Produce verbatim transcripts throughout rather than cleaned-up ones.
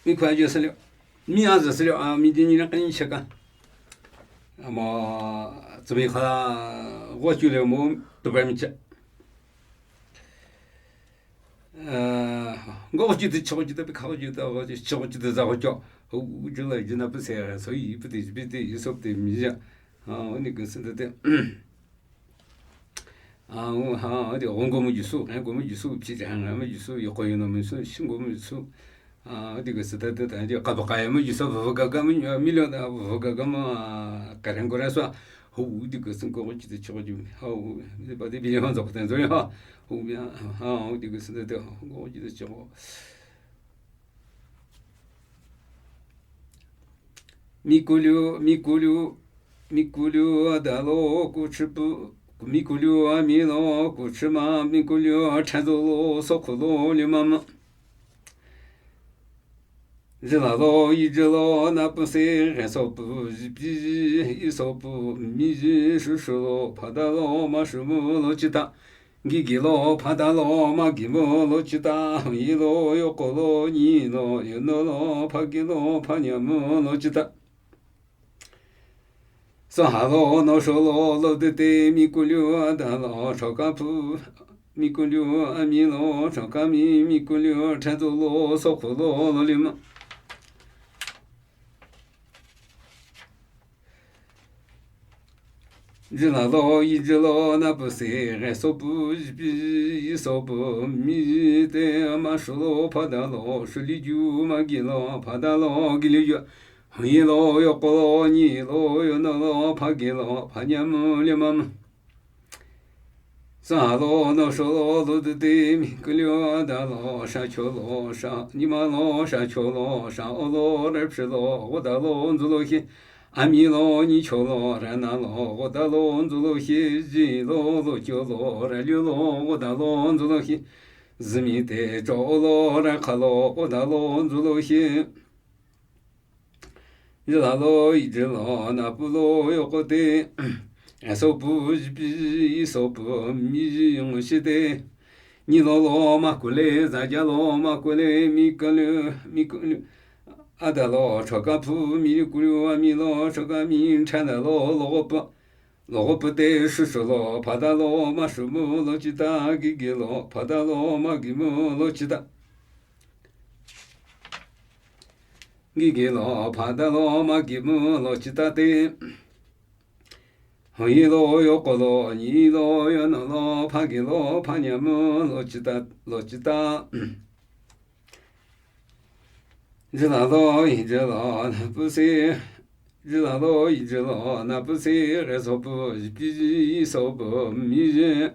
mi khua jü sülyo, mi a zü sülyo, a mi di ni na kani cheka. Ama, tsumi kha, gwa chu le mo, to ba mi che. Ngo chi te, cho chi te, pe kha chi te, chi chi te za cho. Hu ju la ju na pe se, so yi pe te, pe te, yi so pe te mi ya. A, ni ke sen te te. A, ha, de ngo mo ju su, ngo mo ju su, pi ja, ngo mo ju su, yo ko yo no mo su, shi ngo mo ju su. A, de ke sen te te, de ka ba ka mo ju su, ba ga ga mo, mi lo da, ba ga ga mo, ka ren ko ra so. Hu, de ke sen ko chi te, cho ju. Ha, de ba de bi han zo ko ten zo ya. Hu ya, ha, de ke sen te te, ngo chi te, cho. Mikulyo, mikulyo, mikulyo adalo kuchipu, mikulyo amilo kuchima, mikulyo athazo lo sokolo limama. Jilalo, ijilo, napuse, resopu, jipi, isopu, miji, shushilo, padalo, mashumu, lo chita. Gigilo, padalo, magimu, lo chita. Yilo, yokolo, nyilo, yonolo, pagilo, panyamu, lo chita. Sohalo, nosholo, lo dete, mikulyo, adalo, chokapu, mikulyo, amilo, chokami, mikulyo, thazolo, sokolo, lo lima. Jilalo, ijilo, napuse, resopu, jipi, isopu, mite, amasholo, padalo, shuliyu, magilo, padalo, giliyu. Yilo, yokolo, nyilo, yonolo, pagilo, panyamu, limam. Sohalo, nosholo, lo dete, mikulyo, adalo, shacholo, sha, nyimalo, shacholo, shaolo, repshilo, godalo, nzulo, hi. Amilo, nyicholo, ranalo, godalo, nzulo, hi. Jilo, lokyolo, ralyolo, godalo, nzulo, hi. Zimite, cholo, rakhalo, godalo, nzulo, hi. Jilalo, ijilo, napulo, yokote. Asopu, jipi, isopu, miji, ngushite. Nyilolo, makule, zajalo, makule, mikule, mikule. Adalo, chokapu, mikule, amilo, chokami, thadalo, logopu. Logopu te, shusholo, padalo, mashumu, lo chita, gigilo, padalo, magimu, lo chita. Gigilo, padalo, magimu, lo chita te. Yilo, yokolo, nyilo, yonolo, pagilo, panyamu, lo chita, lo chita. Jilalo, ijilo, napuse. Jilalo, ijilo, napuse, resopu, jipi, isopu, miji.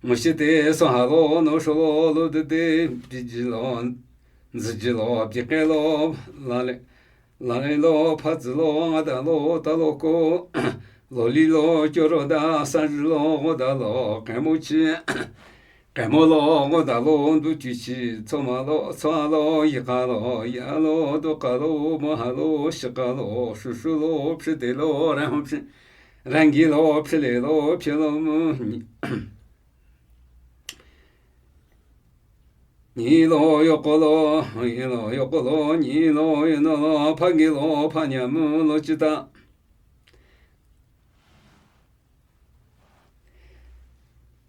Ngushite, sohalo, nosholo, lo dete, pijilo, nzijilo, pikelo, lale, lalelo, pazilo, adalo, taloko, lolilo, kyoroda, sajilo, godalo, kemochi. Kemolo, ngodalo, nduchichi, tsomalo, tsoalo, yikalo, yalo, dokalo, mohalo, shikalo, shushulo, phitelo, rangphi, rangilo, philelo, philomu, nyi-, nyilo, yokolo, nyilo, yokolo, nyilo, yonolo, pagilo, panyamu, lo chita.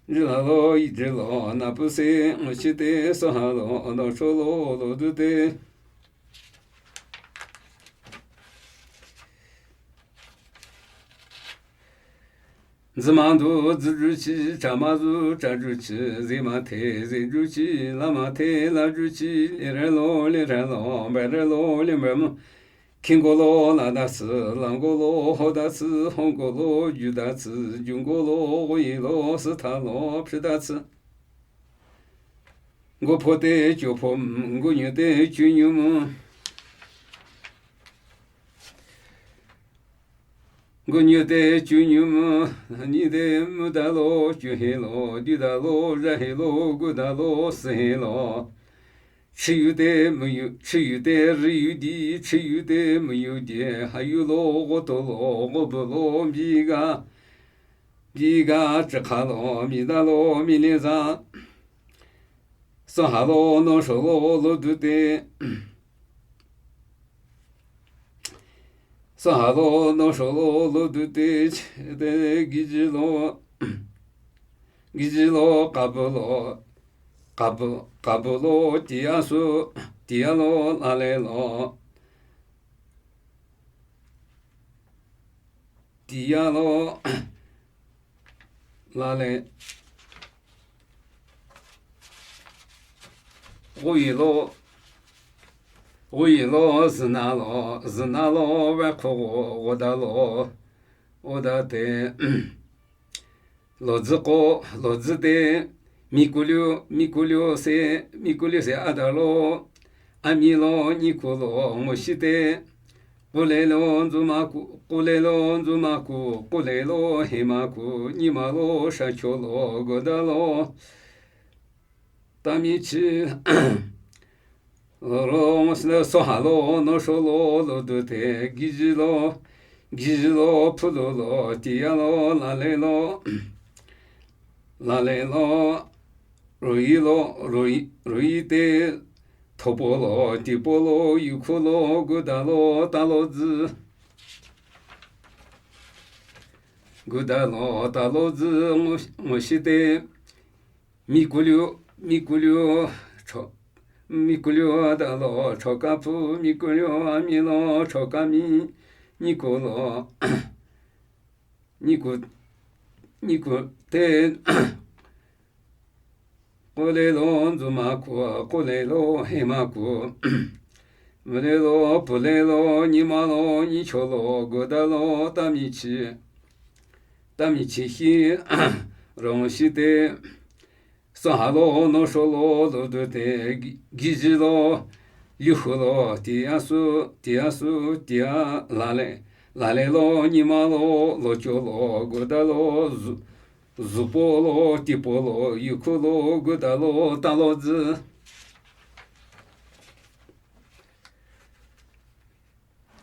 Jilalo, ijilo, napuse, ngushite, sohalo, nosholo, lo dute. Nzimandu, zijuchi, chamazu, chajuchi, zimate, zijuchi, lamate, lajuchi, lirelo, lirelo, berelo, limremu. Kingolo, ladatsi, langolo, hodatsi, hongolo, judatsi, jungolo, goyilo, sithalo, phidatsi. Ngopote, chopom, ngonyute, chunyumu. Ngonyute, chunyumu, nyite, mudalo, chuhilo, dudalo, jahilo, gudalo, sihilo. Chiyute, muyu, chiyute, riyudi, chiyute, muyudi, hayulo, gotolo, gobulo, biga, biga, chikhalo, midalo, miliza. Sohalo, nosholo, lo dute. Sahalo, nosholo, lodute, chete, gijilo, gijilo, kabulo, kabu, kabulo, tiasu, tialo, lalelo, tialo, lale, guyilo, guyilo, zünalo, zünalo, wekhogo, wodalo, wodate, lodzüko, lodzüte, mikulyo, mikulyo se, mikulyo se adalo, amilo, nyikulo, ngoshite, kulelo, nzumaku, kulelo, nzumaku, kulelo, hemaku, nyimalo, shacholo, godalo, tamichi, loro, ngosne, sohalo, nosholo, lodute, gijilo, gijilo, pulolo, tialo, lalelo, lalelo, royilo, royi, royite, thopolo, tipolo, yukhulo, gudalo, talodzü, gudalo, talodzü, ngo, ngoshite, mikulyo, mikulyo, cho, mikulyo, adalo, chokapu, mikulyo, amilo, chokami, nyikulo, nyiku, nyikute, kulelo, nzumaku, kulelo, hemaku, mulelo, pulelo, nyimalo, nyicholo, godalo, tamichi, tamichi hi, rongshite, sohalo, nosholo, lodute, gi, gijilo, lyuhulo, tiasu, tiasu, tia, lale, lalelo, nyimalo, locholo, godalo, zu, zupolo, tipolo, yukhulo, gudalo, talodzü,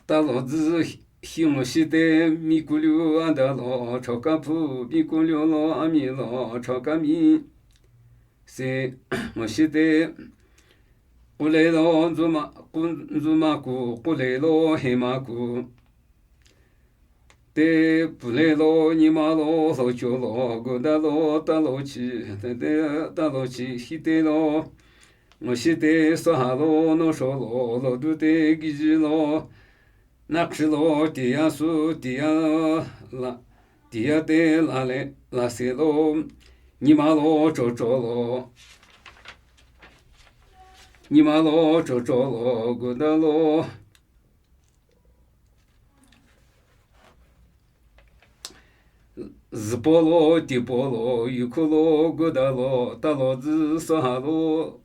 talodzü, hi, ngoshite, mikulyo, adalo, chokapu, mikulyolo, amilo, chokami, se, ngoshite, kulelo, nzuma, ku, nzumaku, kulelo, hemaku, te, pulelo, nyimalo, locholo, gudalo, talochi, te, te, talochi, hitelo, ngoshite, sohalo, nosholo, lodute, gijilo, nakshilo, tiasu, tia, la, tiate, lale, laselo, nyimalo, chocholo, nyimalo, chocholo, gudalo, zupolo, tipolo, yukhulo, gudalo, talodzü, sohalo,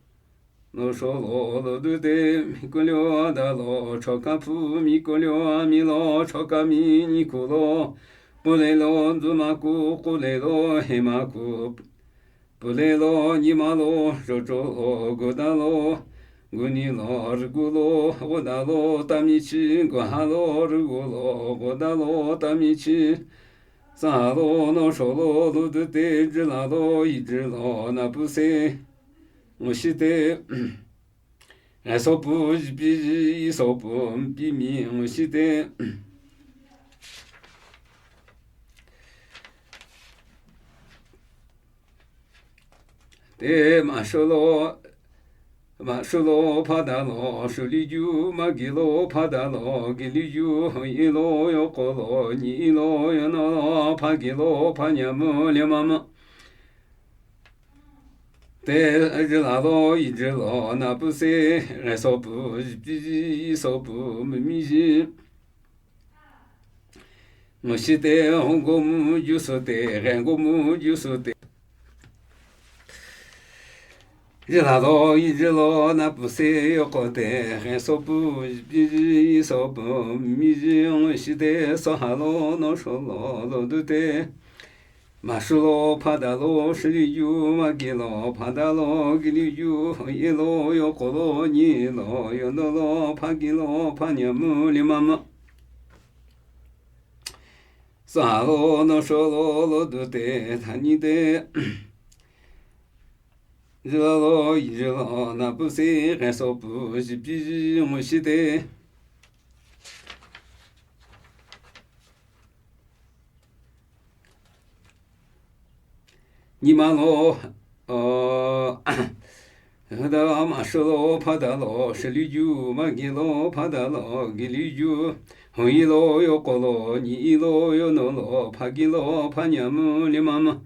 nosholo, lodute, mikulyo, adalo, chokapu, mikulyo, amilo, chokami, nyikulo, kulelo, nzumaku, kulelo, hemaku, pulelo, nyimalo, chocholo, gudalo, gunilo, rügulo, gudalo, tamichi, guhalo, rügulo, gudalo, tamichi, sahalo, nosholo, lodute, jilalo, yijilo, napuse, ngoshite, esopu, jipiji, isopu, mpimi, ngoshite, te, mashulo, mashulo, phadalo, shuliyu, magilo, phadalo, giliyu, ilo, yokolo, nyi, ilo, yonolo, phagilo, phanyamu, lemama, te, jilalo, yijilo, napuse, resopu, jipiji, isopu, mimiji, ngoshite, hongomu, jusute, rengomu, jusute, jilalo, yijilo, napuse, yokote, resopu, jipiji, isopu, mimiji, ngoshite, sohalo, nosholo, lodute, mashulo, phadalo, shuliyu, magilo, phadalo, giliyu, yelo, yokolo, nyilo, yonolo, phagilo, phanyamu, lemama, sahalo, nosholo, lodute, thanyite, jilalo, yijilo, napuse, resopu, jipiji, ngoshite, Nyima lo, uh, da ma shü lo pha da lo, shü li ju, ma gi lo pha da lo, gi li ju, hong yi lo yo ko lo, nyi yi lo yo no lo, pha gi lo pha nya mu li ma ma.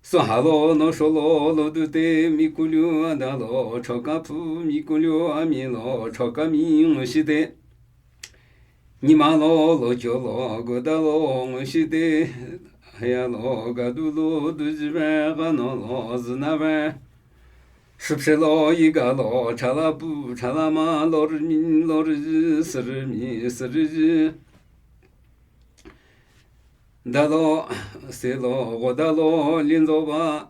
Sü ha lo no sho lo lo du te, mi ku liu a da lo, cho ka pu, mi ku liu a mi lo, cho ka mi ngu shi te. Nyima lo, lo kyo lo, gu da lo, ngu shi te. Haya lo, ga du lo, du ji ve, ga no lo, zi na ve. Shup she lo, yi ga lo, cha la pu, cha la ma, lo ri mi, lo ri ji, si ri mi, si ri ji. Da lo, se lo, go da lo, lin zo ba.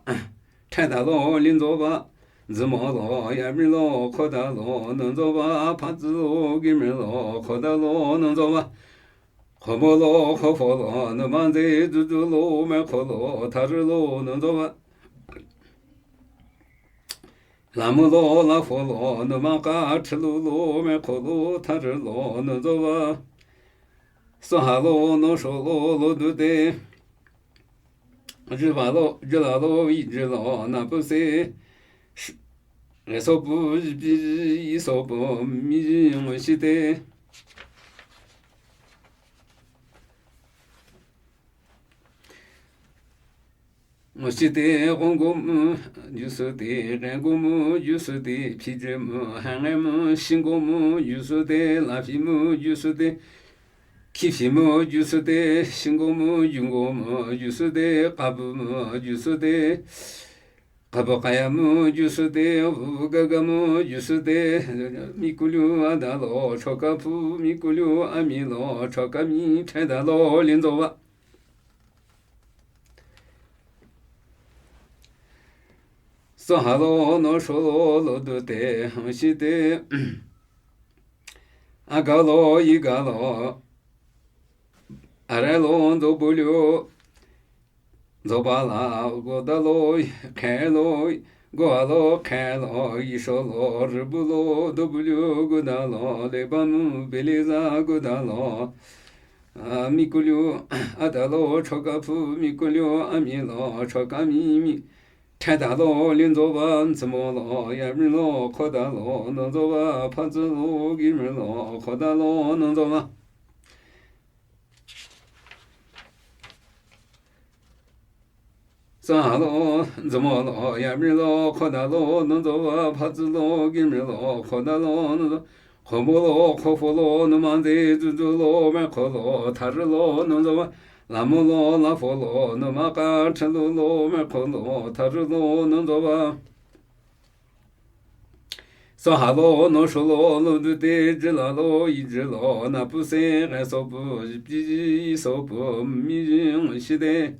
Tha da lo, lin zo ba. Zi mo lo, ya mi lo, kho da lo, nun zo ba. Pha zi lo, gi mi lo, kho da lo, nun zo ba. Kho mo lo, kho fo lo, nu ma ze, zu zu lo, me kho lo, tha ri lo, nun zo ba. La mu lo, la fo lo, nu ma ka, chi lu lo, me kho lo, tha ri lo, nun zo ba. Sü ha lo, no sho lo, lo du te. Ji ba lo, ji la lo, yi ji lo, na pu se. Sh-, re so pu, ji pi, yi so pu, mi ji, ngu shi te. Ngu shi te, gong gu mu, ju su te, ren gu mu, ju su te, pi ji mu, han ngai mu, shin gu mu, ju su te, la pi mu, ju su te, ki pi mu, ju su te, shin gu mu, ju gu mu, ju su te, ka bu mu, ju su te, ka bu ka ya mu, ju su te, bu bu ga ga mu, ju su te, mi ku liu a da lo, cho ka pu, mi ku liu a mi lo, cho ka mi, tha da lo, lin zo ba. Sü ha lo, no sho lo, lo du te, hong shi te. A ga lo, yi ga lo. A re lo, do bu liu. Zo ba la, go da lo, khe lo, go a lo, khe lo, yi sho lo, ri bu lo, do bu liu, gu da lo, le ba mu, be le za, gu da lo. A, mi ku liu, a da lo, cho ka pu, mi ku liu, a mi lo, cho ka mi, mi. Tha da lo, lin zo ba, zi mo lo, ya mi lo, kho da lo, nun zo ba, pha zi lo, gi mi lo, kho da lo, nun zo ba. Sü ha lo, zi mo lo, ya mi lo, kho da lo, nun zo ba, pha zi lo, gi mi lo, kho da lo, nun zo. Kho mo lo, kho fo lo, nu ma ze, zu zu lo, me kho lo, tha ri lo, nun zo ba. La mu lo, la fo lo, nu ma ka, chi lu lo, me kho lo, tha ri lo, nun zo ba. Sü ha lo, no sho lo, lo du te, ji la lo, yi ji lo, na pu se, re so pu, ji pi ji, yi so pu, mi ji, ngu shi te.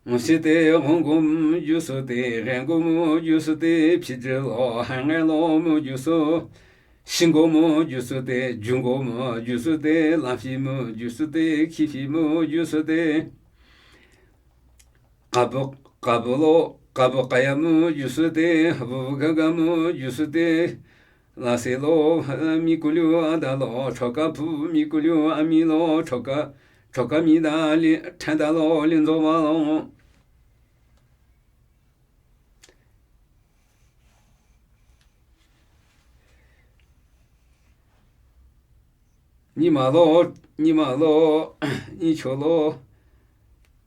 Ngu shi te, gong gu mu, ju su te, ren gu mu, ju su te, pi ji lo, han ngai lo mu, ju su. Shin gu mu, ju su te, ju gu mu, ju su te, la pi mu, ju su te, ki pi mu, ju su te. Ka bu, ka bu lo, ka bu ka ya mu, ju su te, bu bu ga ga mu, ju su te. La se lo, mi ku liu a da lo, cho ka pu, mi ku liu a mi lo, cho ka, cho ka mi da li, tha da lo, lin zo ba lo. Nyima lo, nyima lo, nyi cho lo,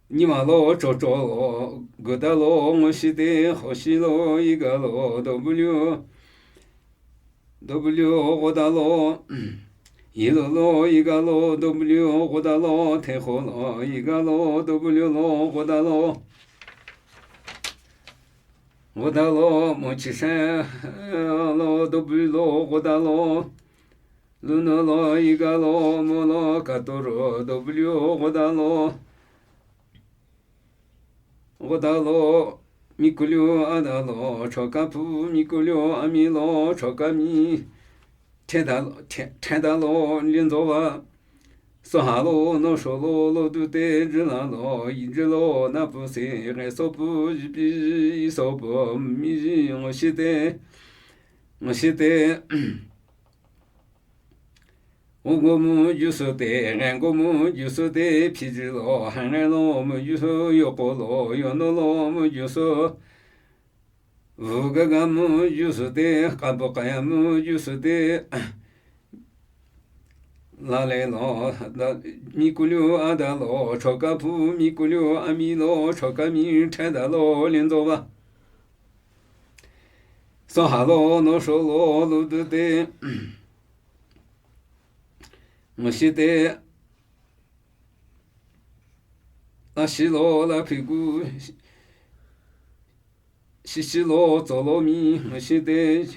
nyima lo, cho cho lo, gu da lo, ngu shi te, ho shi lo, yi ga lo, do bu liu, do bu liu, gu da lo, yi lo lo, yi ga lo, do bu liu, gu da lo, te ho lo, yi ga lo, do bu liu lo, gu da lo. Gu da lo, mo chi she lo, do bu lo, gu da lo. Lu no lo, yi ga lo, mo lo, ka to ro, do bu lo, gu da lo. Gu da lo, mi ku liu a da lo, cho ka pu, mi ku liu a mi lo, cho ka mi. Te da, te, te da lo, lin zo ba. Sü ha lo, no sho lo, lo du te, ji la lo, yi ji lo, na pu se, re so pu, ji pi ji, yi so pu, mi ji, ngu shi te, ngu shi te. Wungo mu yusu te, rengo mu yusu te, pijilo, hanrelo mu yusu, yokolo, yonolo mu yusu, vugaga mu yusu te, kabukaya mu yusu te, lalelo, da, mikulyu adalo, chokapu mikulyu amilo, chokami thedalo, linzoba. Sohalo, nosholo, ludute. Ngushite, ashilo, lapigu, shishilo, tsolomi, ngushite,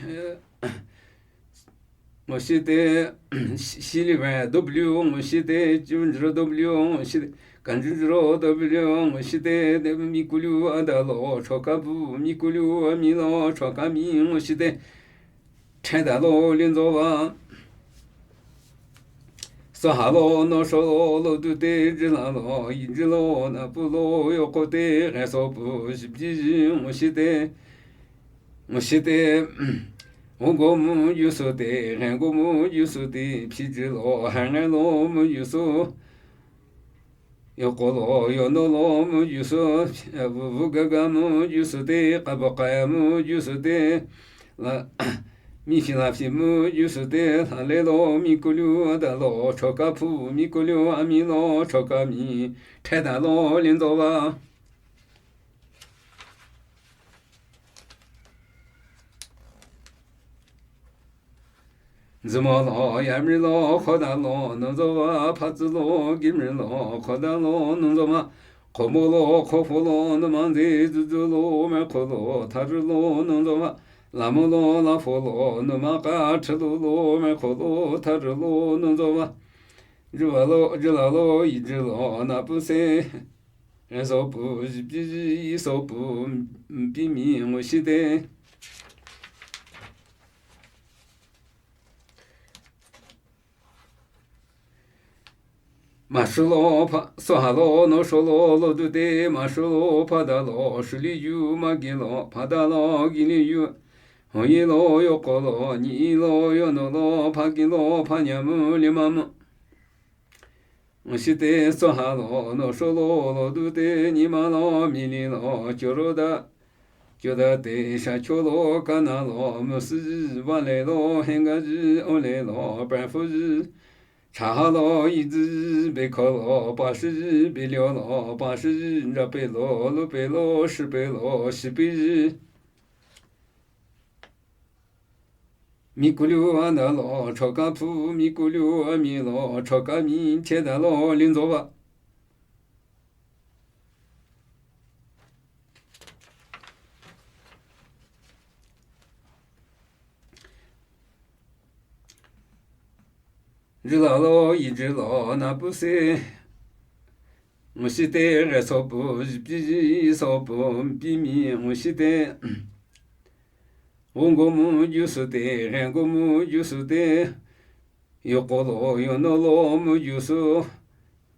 ngushite, shilive, W, ngushite, junjuro, W, ngushite, kanjunjuro, W, ngushite, de, mikulyu adalo, chokapu, mikulyu amilo, chokami, ngushite. Thedalo linzoba. Sohalo, nosholo, lodute, jilalo, yijilo, napulo, yokote, resopu, shibjiji, ngushite, ngushite, wungo mu yusu te, rengo mu yusu te, pijilo, hanrelo mu yusu. Yokolo, yonolo mu yusu, vugaga mu yusu te, kabakaya mu yusu te, la, mifi lafi mu yusu te, lalelo, mikulyu adalo, chokapu, mikulyu amilo, chokami, thedalo linzoba. Nzümolo, yamrilo, khodalo, nungzoma, phatsülo, gimrilo, khodalo, nungzoma, khomolo, khofolo, numangzi, zuzulo, mekholo, tharülo, nungzoma, lamolo, lafolo, numaka, thrülolo, mekholo, tharülo, nungzoma, jubalo, julalo, ijilo, napuse, esopu, jipi, isopu, mpimi, ngushite. Mashulo, pha, sohalo, nosholo, lodute, mashulo, phadalo, shuliyu, magilo, phadalo, giniyu, hoyilo, yokolo, nilo, yonolo, phagilo, phanyamu, limamu. Ngushite, sohalo, nosholo, lodute, nimalo, mililo, kyoroda, kyodate, shakyolo, kanalo, müsüji, valelo, hengaji, olelo, pranfuji, chahalo, izi, bekolo, pashuji, beliolo, pashuji, njapelo, lupelo, shipelo, shipiji. Mikulyu analo, chokapu, mikulyu amilo, chokami, thedalo, linzoba. Jilalo, ijilo, napuse, ngushite, resopu, jipiji, isopu, mpimi, ngushite. Wungomu, jusute, rengomu, jusute, yokolo, yonolo, mu, jusu,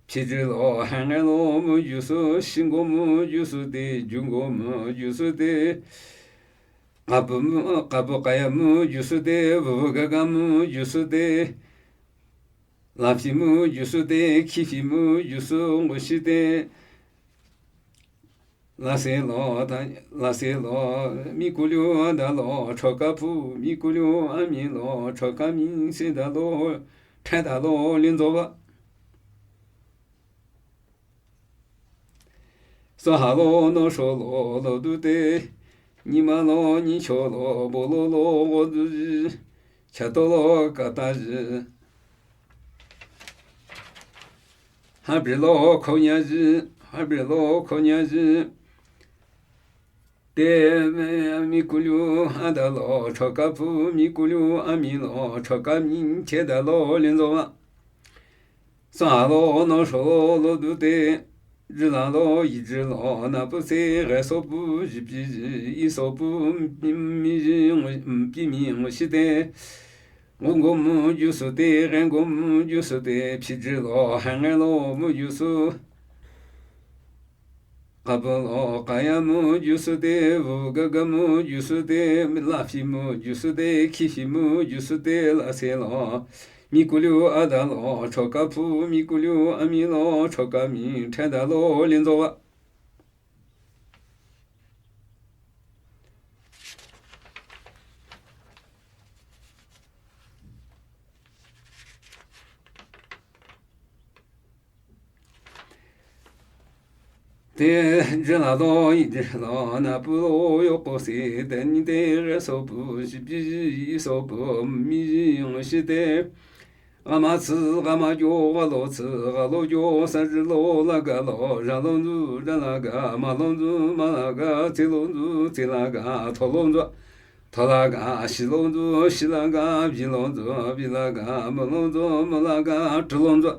pijilo, hangelo, mu, jusu, shingomu, jusute, jungomu, jusute, kabumu, kabu kayamu, jusute, vuvu gagamu, jusute, lafimu, jusute, khifimu, jusu, ngushite, laselo, ta, laselo, mikulyu, adalo, chokapu, mikulyu, amilo, chokami, sedalo, thedalo, linzoba. Sohalo, nosholo, lodute, nimalo, nicholo, bololo, goduji, chatolo, kataji. Habrilo, khonyaji, habrilo, khonyaji. Te, mikulyu, adalo, chokapu, mikulyu, amilo, chokami, thedalo, linzoba. Sohalo, nosholo, lodute, jilalo, ijilo, napuse, resopu, jipiji, isopu, mpimi, ngu-, mpimi, ngushite, wungomu, jusute, rengomu, jusute, pijilo, hangelo, mu, jusu, kabulo, kayamu, jusute, vuvu gagamu, jusute, lafimu, jusute, khifimu, jusute, laselo, mi kuliu adalo chokaphu, mi kuliu amilo chokami thadalo linzowa. Te jilalo ijilalo napulo yokose, teni te resopu shipi yisopu mi yongshite. Gama tsü gama jo galo tsü galo jo, sajilo lagalo jalonzu jalaga, malonzu malaga, tsilonzu tsilaga, tholonzu thalaga, shilonzu shilaga, bilonzu bilaga, malonzu malaga, trilonzu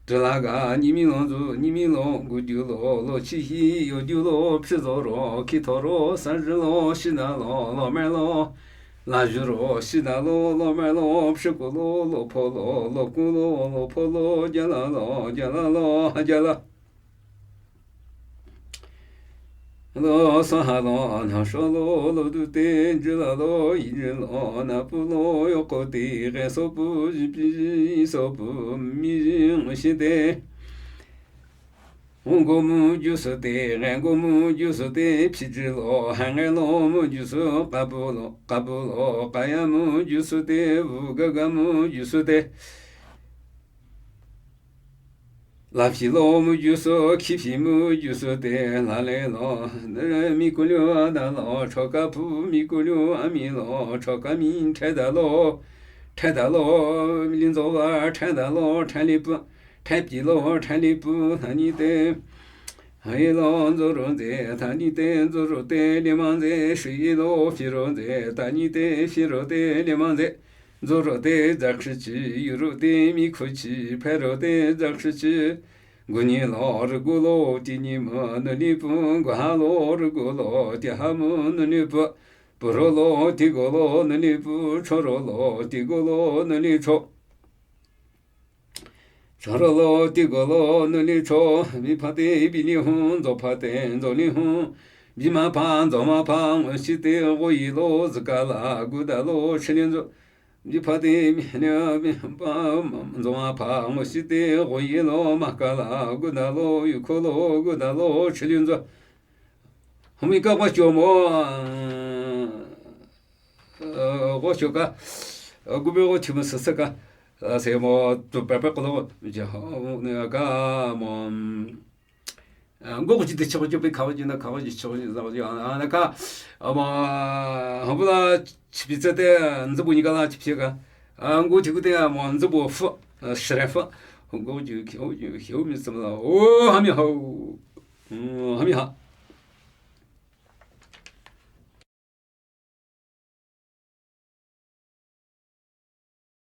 trilaga, nyimilonzu nyimilo, gudiulo lochihi yodulo, phizoro kithoro, sajilo shinalo lomelo, lajuro shinalo lomelo, phikulo lopholo, lokulo lopholo, jalalo jalalo jala. Lo sohalo nasholo lodute, jilalo ijilo napulo yokote, resopu yipi yisopu mi yingshite. Ngomu jusute, ngomu jusute, phijilo hangelo mu jusu, kabulo kabulo kayamu jusute, vugagamu jusute. Laphilo mu jusu, khiphi mu jusute, lalelo mi kuliu adalo chokaphu, mi kuliu amilo chokami thadalo, thadalo linzowa, thadalo thalipu, thapilo thalipu thanite. Hailo nzoronze thanite, nzorote limangze, shilo fironze thanite, firote limangze. Nzorote zakshichi, yurote mikhuchi, pherote zakshichi. Gunilo rügulo tinyi mu nunipu, guhalo rügulo tiha mu nunipu. Purolo tigolo nunipu, chorolo tigolo nunicho. Chorolo tigolo nunicho, biphate binihung, nzophate nzonihung. Bimapha nzomapha ngoshite, goyilo zikala gudalo chilinzo. Biphate bimapha nzomapha ngoshite, goyilo makala gudalo, yukolo gudalo chilinzo. Humi ka gocho mo, gocho ka, gube gochi mo sese ka, se mo tu pepe kolo, ja, ne ka mo, ngo gochi de chogo jo pe kawo ji na kawo ji chogo ji za ji, a, na ka, mo, hobula chipi tsete, nzubu ni ka la chipi ka, ngo chiku te, mo, nzubu fu, shire fu, ngo ji, ngo ji, ngo mi sema la, o, hami ha, hami ha.